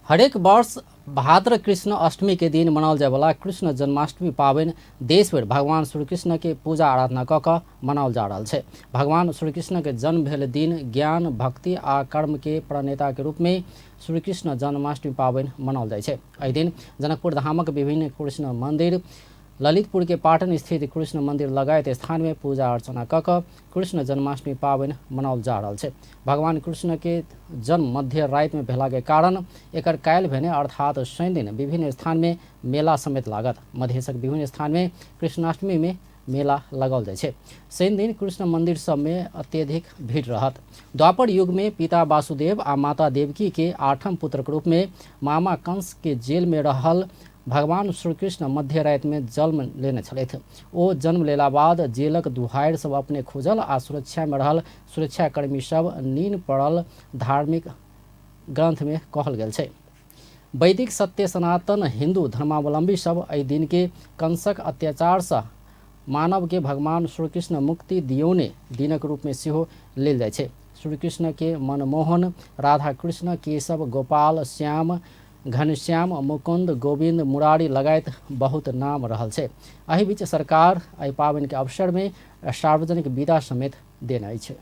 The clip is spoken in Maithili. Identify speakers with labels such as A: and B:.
A: हरेक वर्ष भाद्र कृष्ण अष्टमी के दिन मनाओल जायवला कृष्ण जन्माष्टमी पाबनि देशभरि भगवान श्री कृष्ण के पूजा आराधना कऽ कऽ मनाओल जा रहल छै। भगवान श्री कृष्ण के जन्म भेल दिन ज्ञान, भक्ति आ कर्म के प्रणेता के रूप में श्री कृष्ण जन्माष्टमी पाबनि मनाओल जाइ छै। एहि दिन जनकपुर धामक विभिन्न कृष्ण मंदिर, ललितपुर के पाटन स्थित कृष्ण मंदिर लगायत स्थान में पूजा अर्चना कऽ कऽ कृष्ण जन्माष्टमी पाबनि मनाओल जा रहल छै। भगवान कृष्ण के जन्म मध्य राति में भेला के कारण एकर काल्हि भेने अर्थात शनि दिन विभिन्न स्थान में मेला समेत लागत। मधेशक विभिन्न स्थान में कृष्णाष्टमी में मेला लगाओल जाइ छै। शनि दिन कृष्ण मंदिर सब में अत्यधिक भीड़ रहत। द्वापर युग में पिता वासुदेव आ माता देवकी के आठम पुत्र के रूप में मामा कंस के जेल में रहल भगवान श्री कृष्ण मध्य राति में जन्म लेने छलथि। ओ जन्म लेला बाद जेलक दुहारि सब अपने खुजल आ सुरक्षा में रहल सुरक्षाकर्मी सब नीन पड़ल धार्मिक ग्रंथ में कहल गेल छै। वैदिक सत्य सनातन हिंदू धर्मावलंबी सब एहि दिन के कंसक अत्याचार सँ मानव के भगवान श्री कृष्ण मुक्ति दियौने दिनक रूप में सेहो लेल जाइ छै। श्री कृष्ण के मनमोहन, राधा कृष्ण, केशव, गोपाल, श्याम, घनश्याम, मुकुंद, गोविंद, मुरारी लगायत बहुत नाम रहल छै। एहि बीच सरकार एहि पाबनि के अवसर में सार्वजनिक विदा समेत देने अछि।